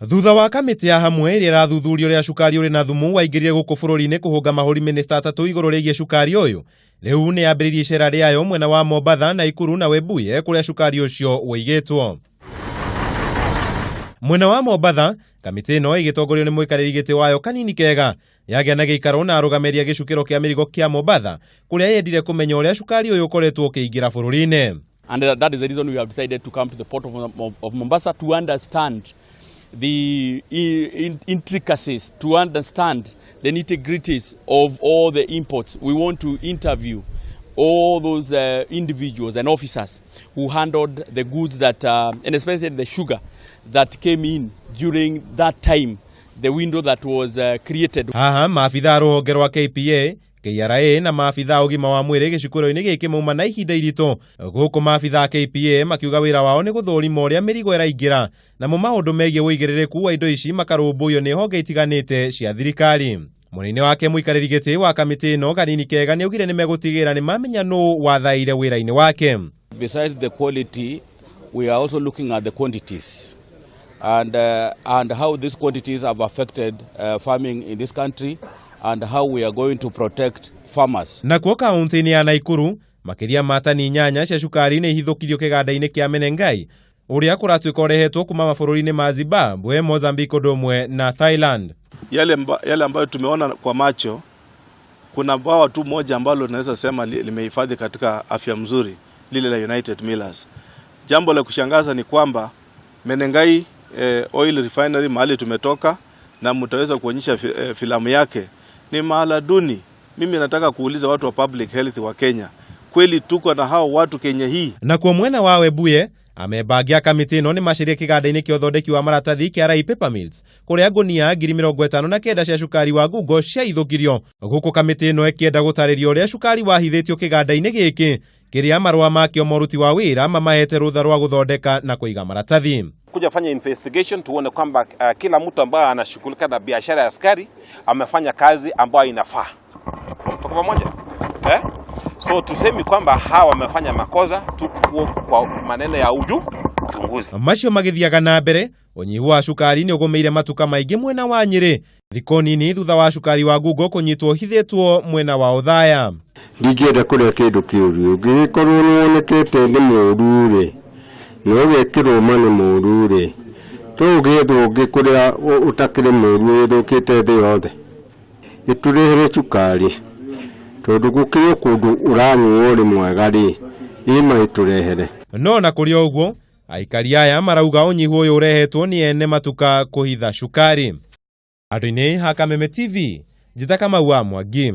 Thutha wa kamĩtĩ ya hamwe ĩrĩa ĩrathuthuria ũrĩa cukari ũrĩ na thumu waingĩrire gũkũ bũrũri-inĩ kũhũnga mahũri mĩnĩsta atatũ igũrũ rĩgiĩ cukari ũyũ, rĩu nĩ yambĩrĩirie icera rĩayo mwena wa Mombatha, Naikuru na Webuye kũrĩa cukari ũcio ũigĩtwo. Mwena wa Mombatha, kamĩtĩ ĩno ĩgĩtongorio nĩ mũikarĩri gĩtĩ wayo Kanini Kega yagĩa na gĩikaro na arũgamĩrĩri a gĩcukĩro kĩa mĩrigo kĩa Mombatha kũrĩa yendire kũmenya ũrĩa cukari ũyũ ũkoretwo ũkĩingĩra bũrũri-inĩ. And that is the reason we have decided to come to the port of Mombasa to understand the intricacies, to understand the nitty-gritties of all the imports. We want to interview all those individuals and officers who handled the goods that, and especially the sugar that came in during that time, the window that was created. Haha maabitha a rũhonge rwa KPA, KRA na maabitha a ũgima wa mwĩrĩ gĩcukĩro-inĩ gĩkĩ mauma na ihinda iritũ gũkũ maabitha a KPA makiuga wĩra wao nĩ gũthũrima ũrĩa mĩrigo ĩraingĩra, namo maũndũ megiĩ ũigĩrĩrĩku wa indo ici makarũmbũiyo nĩ honge itiganĩte cia thirikari. Mwena-inĩ wake, mũikarĩri gĩtĩ wa kamĩtĩ ĩno Kanini Kega nĩ augire nĩ megũtigĩrĩra nĩ mamenya nũ wathaire wĩra-inĩ wake. Besides the quality, we are also looking at the quantities and how these quantities have affected farming in this country and how we are going to protect farmers. Nakuo kaunti-inĩ ya Naikuru, makĩria ma tani 8 cia cukari nĩ ihithũkirio kĩganda-inĩ kĩa Menengai ũrĩa kũratuĩka ũrehetwo kuma mabũrũri-inĩ ma Zimbabwe, Mozambique ũndũ ũmwe na Thailand. Yale ambayo tumeona kwa macho, kuna bwawa tu moja ambalo tunaweza sema limehifadhi katika afya mzuri, lile la United Millers. Jambo la kushangaza ni kwamba Menengai Oil Refinery mahali tumetoka na mtaweza kuonyesha filamu yake ni mahala duni. Mimi nataka kuuliza watu wa public health wa Kenya, kweli tuko na hao watu Kenya hii? Nakuo mwena wa Webuye, amembangi a kamĩtĩ ĩno nĩ macerie kĩganda-inĩ kĩa ũthondeki wa maratathi kĩa Rai Paper Mills kũrĩa ngũnia 59,000 cia cukari wa ngungo ciaithũkirio, gũkũ kamĩtĩ ĩno ĩkĩenda gũtarĩria ũrĩa cukari wahithĩtio kĩganda-inĩ gĩkĩ kĩrĩa marũa makĩo ma ũruti wa wĩra mamahete rũtha rwa gũthondeka na kũiga maratathi. Kuja fanya investigation tuone kwamba kila mtu ambaye anashughulika na biashara ya sukari amefanya kazi ambayo inafaa. Tuko pamoja, eh? So tusemi kwamba hawa wamefanya makosa, tuko kwa maneno ya uchunguzi. Macio magĩthiaga na mbere, ũnyihu wa cukari nĩ ũgũmĩire matuka maingĩ mwena wa Nyĩrĩ thikũ nini thutha wa cukari wa ngungo kũnyitwo ũhithĩtwo mwena wa Othaya. Ndingĩenda kũrĩa kĩndũ kĩũru. Ũngĩgĩkorwo nĩ wonekete nĩ mũũru rĩ, na ũgekĩrwo ma nĩ mũũru rĩ, to ũgĩethwo ũngĩ kũrĩa ũtakĩrĩ mũũru ũthũkĩte thĩ yothe. Ĩtũrehere cukari tondũ gũkĩrĩ o kũndũ ũranyuo ũrĩ mwega rĩ, ĩma ĩtũrehere. No na kũrĩ o ũguo, aikari aya marauga ũnyihu ũyũ ũrehetwo nĩ ene matuka kũhitha cukari. Andũ-inĩ ha Kameme TV, njĩta Kamau wa Mwangi.